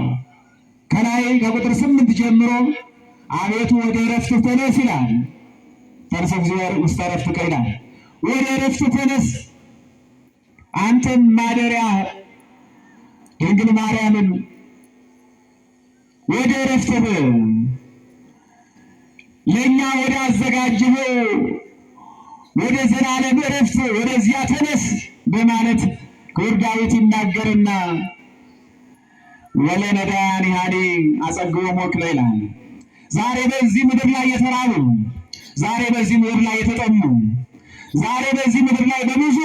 ከላይ ከቁጥር 8 ጀምሮ አቤቱ ወደ ዕረፍት ተነስ ይላል። ተንሥእ እግዚኦ ውስተ ዕረፍትከ ይላል። ወደ ዕረፍት ተነስ፣ አንተም ማደሪያ ድንግል ማርያምን ወደ ዕረፍትህ። ለእኛ ወደ አዘጋጀኸው ወደ ዘላለም ዕረፍት ወደዚያ ተነስ በማለት ክቡር ዳዊት ይናገርና ወለነዳያኒሃኒ አጸግቦሙ ወክለ ይላል። ዛሬ በዚህ ምድር ላይ የተራቡ፣ ዛሬ በዚህ ምድር ላይ የተጠሙ፣ ዛሬ በዚህ ምድር ላይ በብዙ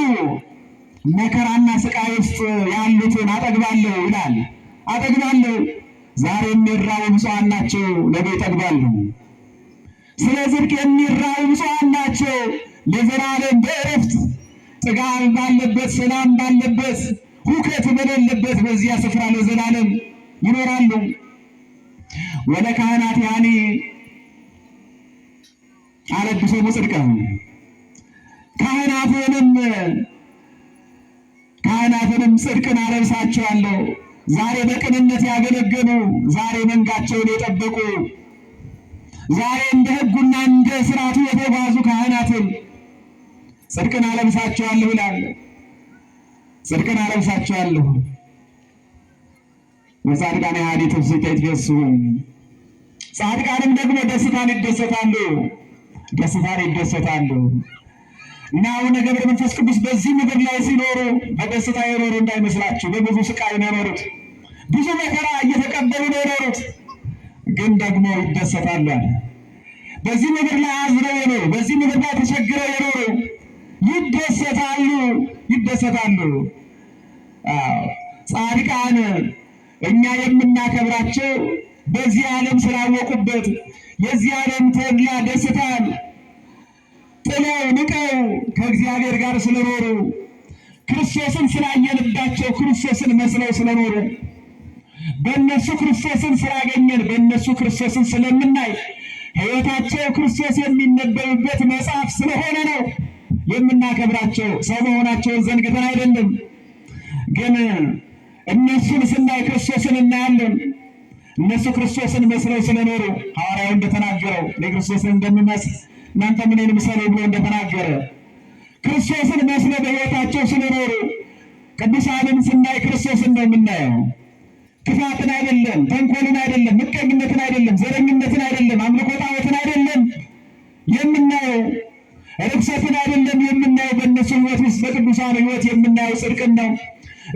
መከራና ስቃይ ውስጥ ያሉትን አጠግባለሁ ይላል። አጠግባለሁ። ዛሬ የሚራቡ ብፁዓን ናቸው፣ ነገ ይጠግባሉ። ስለ ጽድቅ የሚራቡ ብፁዓን ናቸው፣ ለዘላለም በእረፍት ጥጋብ ባለበት፣ ሰላም ባለበት፣ ሁከት በሌለበት በዚያ ስፍራ ለዘላለም ይኖራሉ። ወለካህናት ያኒ አለብሶሙ ጽድቀ፣ ካህናትንም ካህናትንም ጽድቅን አለብሳቸዋለሁ። ዛሬ በቅንነት ያገለገሉ፣ ዛሬ መንጋቸውን የጠበቁ፣ ዛሬ እንደ ሕጉና እንደ ስርዓቱ የተጓዙ ካህናትን ጽድቅን አለብሳቸዋለሁ ይላል። ጽድቅን አለብሳቸዋለሁ። ወጻድቃን ያዲ ትፍስሕተ ይትፌስሑ፣ ጻድቃንም ደግሞ ደስታን ይደሰታሉ፣ ደስታን ይደሰታሉ። እና አቡነ ገብረ መንፈስ ቅዱስ በዚህ ምድር ላይ ሲኖሩ በደስታ የኖሩ እንዳይመስላችሁ፣ በብዙ ስቃይ ነው የኖሩት። ብዙ መከራ እየተቀበሉ ነው የኖሩት። ግን ደግሞ ይደሰታሉ አለ። በዚህ ምድር ላይ አዝነው የኖሩ፣ በዚህ ምድር ላይ ተቸግረው የኖሩ ይደሰታሉ፣ ይደሰታሉ። አዎ ጻድቃን እኛ የምናከብራቸው በዚህ ዓለም ስላወቁበት የዚህ ዓለም ተድላ ደስታን ጥለው ንቀው ከእግዚአብሔር ጋር ስለኖሩ፣ ክርስቶስን ስላየንባቸው፣ ክርስቶስን መስለው ስለኖሩ፣ በእነሱ ክርስቶስን ስላገኘን፣ በእነሱ ክርስቶስን ስለምናይ፣ ሕይወታቸው ክርስቶስ የሚነበብበት መጽሐፍ ስለሆነ ነው የምናከብራቸው። ሰው መሆናቸውን ዘንግተን አይደለም። ግን እነሱን ስናይ ክርስቶስን እናያለን። እነሱ ክርስቶስን መስለው ስለኖሩ ሐዋርያው እንደተናገረው እኔ ክርስቶስን እንደምመስል እናንተም እኔን ምሰሉ ብሎ እንደተናገረ ክርስቶስን መስለው በሕይወታቸው ስለኖሩ ቅዱሳንን ስናይ ክርስቶስን ነው የምናየው። ክፋትን አይደለም፣ ተንኮልን አይደለም፣ ምቀኝነትን አይደለም፣ ዘረኝነትን አይደለም፣ አምልኮ ጣዖትን አይደለም የምናየው፣ ርኩሰትን አይደለም የምናየው። በእነሱ ሕይወት ውስጥ በቅዱሳን ሕይወት የምናየው ጽድቅን ነው፣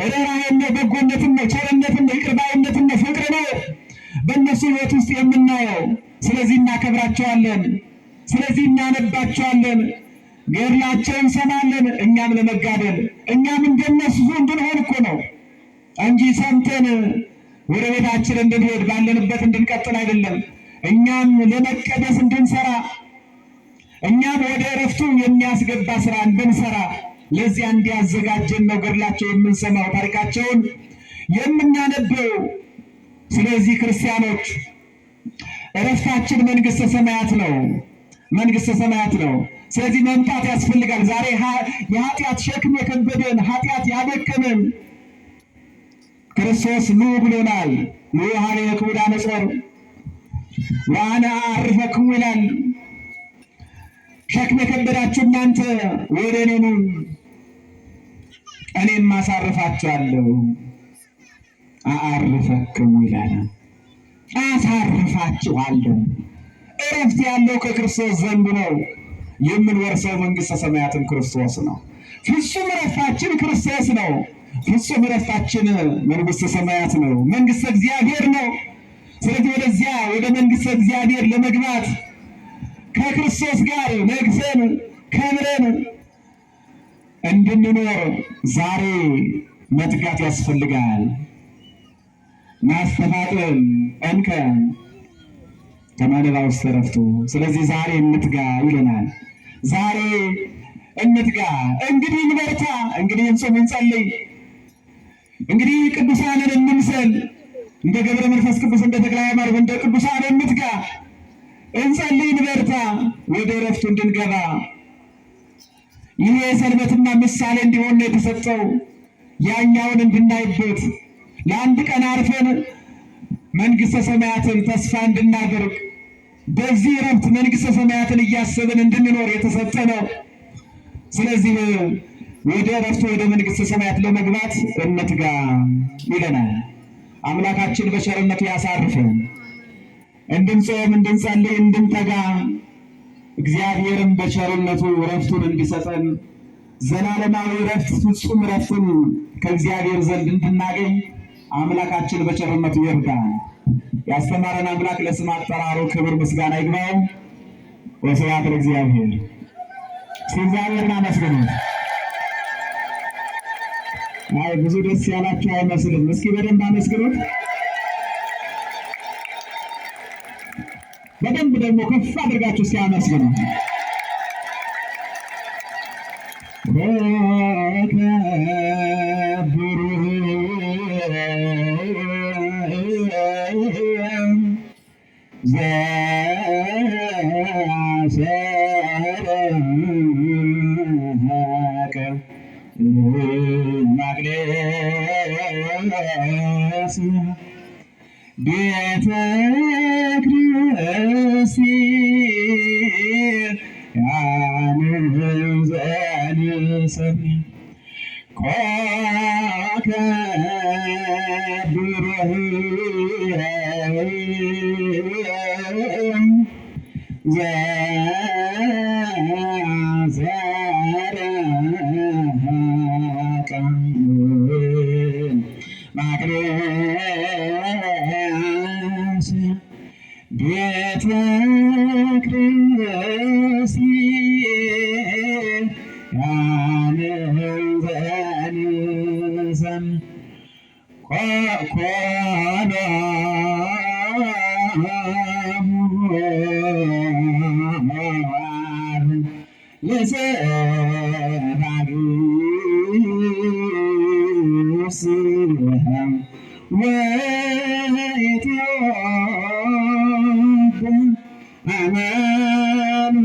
ርኅራኄን ነው፣ በጎነትን ነው፣ ቸርነትን ነው፣ ይቅር ባይነትን ነው፣ ፍቅር ነው በእነሱ ሕይወት ውስጥ የምናየው። ስለዚህ እናከብራቸዋለን። ስለዚህ እናነባቸዋለን፣ ገድላቸው እንሰማለን። እኛም ለመጋደል እኛም እንደነሱ እንድንሆን እኮ ነው እንጂ ሰምተን ወደ ቤታችን እንድንሄድ ባለንበት እንድንቀጥል አይደለም። እኛም ለመቀደስ እንድንሰራ፣ እኛም ወደ እረፍቱ የሚያስገባ ስራ እንድንሰራ ለዚያ እንዲያዘጋጀን ነው ገድላቸው የምንሰማው፣ ታሪካቸውን የምናነበው። ስለዚህ ክርስቲያኖች እረፍታችን መንግስተ ሰማያት ነው። መንግስተ ሰማያት ነው። ስለዚህ መምጣት ያስፈልጋል። ዛሬ የኃጢአት ሸክም የከበደን፣ ኃጢአት ያደከመን፣ ክርስቶስ ኑ ብሎናል። ኑ ኀቤየ ክቡዳነ ጾር ወአነ አዕርፈክሙ ይላል። ሸክም የከበዳችሁ እናንተ ወደ እኔ ኑ፣ እኔም አሳርፋችኋለሁ። አዐርፈክሙ ይላል። አሳርፋችኋለሁ። እረፍት ያለው ከክርስቶስ ዘንድ ነው። የምንወርሰው መንግስተ ሰማያትም ክርስቶስ ነው። ፍጹም እረፍታችን ክርስቶስ ነው። ፍጹም እረፍታችን መንግስተ ሰማያት ነው፣ መንግስተ እግዚአብሔር ነው። ስለዚህ ወደዚያ ወደ መንግስተ እግዚአብሔር ለመግባት ከክርስቶስ ጋር ነግሰን ከብረን እንድንኖር ዛሬ መትጋት ያስፈልጋል። ማስተፋጥን እንከ ከመንባ ውስተ ዕረፍቱ። ስለዚህ ዛሬ እንትጋ ይለናል። ዛሬ እንትጋ፣ እንግዲህ እንበርታ፣ እንግዲህ እንጹም፣ እንጸልይ፣ እንግዲህ ቅዱሳንን እንምሰል። እንደ ገብረ መንፈስ ቅዱስ፣ እንደ ተክለ ሃይማኖት፣ እንደ ቅዱሳን እንትጋ፣ እንጸልይ፣ እንበርታ፣ ወደ ዕረፍቱ እንድንገባ። ይህ የሰንበትና ምሳሌ እንዲሆን ነው የተሰጠው። ያኛውን እንድናይበት ለአንድ ቀን አርፈን መንግስተ ሰማያትን ተስፋ እንድናደርግ በዚህ እረፍት መንግስተ ሰማያትን እያሰብን እንድንኖር የተሰጠ ነው። ስለዚህ ወደ እረፍቱ ወደ መንግስተ ሰማያት ለመግባት እንትጋ ይለናል። አምላካችን በቸርነቱ ያሳርፈን። እንድንጾም፣ እንድንጸልይ፣ እንድንተጋ እግዚአብሔርም በቸርነቱ እረፍቱን እንዲሰጠን ዘላለማዊ እረፍት ፍጹም እረፍትን ከእግዚአብሔር ዘንድ እንድናገኝ አምላካችን በቸርነቱ ይርዳን። ያስተማረን አምላክ ለስም አጠራሩ ክብር ምስጋና ይግባው። ወስብሐት ለእግዚአብሔር። እስኪ እግዚአብሔርን አመስግኑት። አይ ብዙ ደስ ያላችሁ አይመስልም። እስኪ በደንብ አመስግኑት። በደንብ ደግሞ ከፍ አድርጋችሁ እስኪ አመስግኑት። ኮከብ ብሩህ ዘሰረቀ መቅደስ ቤተ ክርስቲያን ዘንሰሚ ኮከብ ብሩህ ዘሰረቀ መቅደስ ቤተ ክርስቲያን ዘንሰም ኮኖሙ ለሰባግስ ወኢትዮጵያ አማን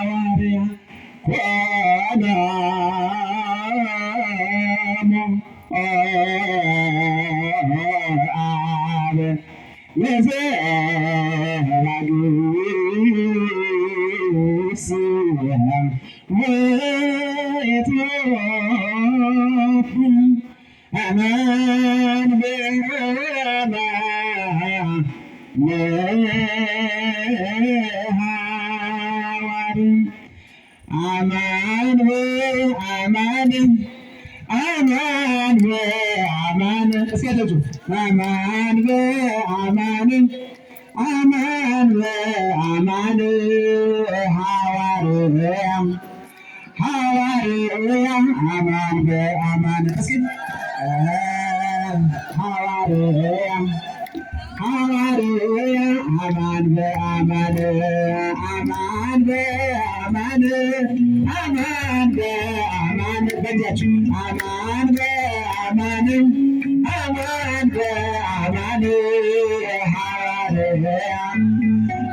ሐዋርያ ኮኖሙ አብ ለዘባግስ ወኢትዮጵያ አማን በሐዋርያ አማን በአማን አማን በአማን እስኪ አማን በአማን አማን በአማን ሐዋርያ ሐዋርያ አማን በአማን እስኪ ሐዋርያ ሐዋርያ አማን በአማን አማን በአማን አማን በአማን በእጃችሁ አማን በአማን አማን በአማን ሐዋርያ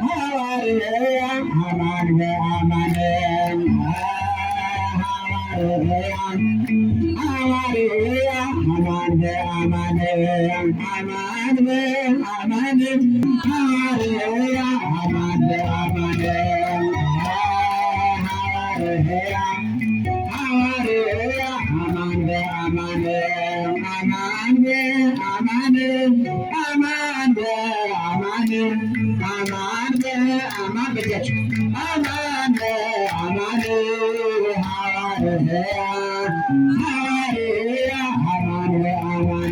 ሐዋርያ አማን በአማን ሐዋርያ ሐዋርያ አማን በአማን አማን በአማን ሐዋርያ አማን በአማን ሐዋርያ ሐዋርያ አማን በአማን አማን በአማን አማን በአማን አማን በአማን በእጃችሁ አማን በአማን ሐዋርያ ሐዋርያ አማን በአማን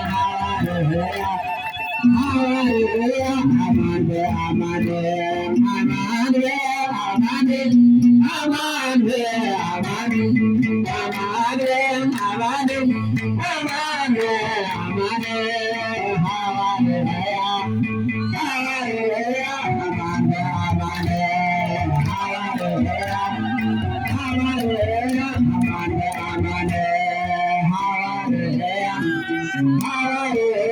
ሐዋርያ ሐዋርያ አማን በአማን አማን በአማን አማን በአማን አማን በአማን አማን በአማን ሐዋርያ ሐዋርያ አማን በአማን ሐዋርያ ሐዋርያ አማን በአማን ሐዋርያ ሐዋርያ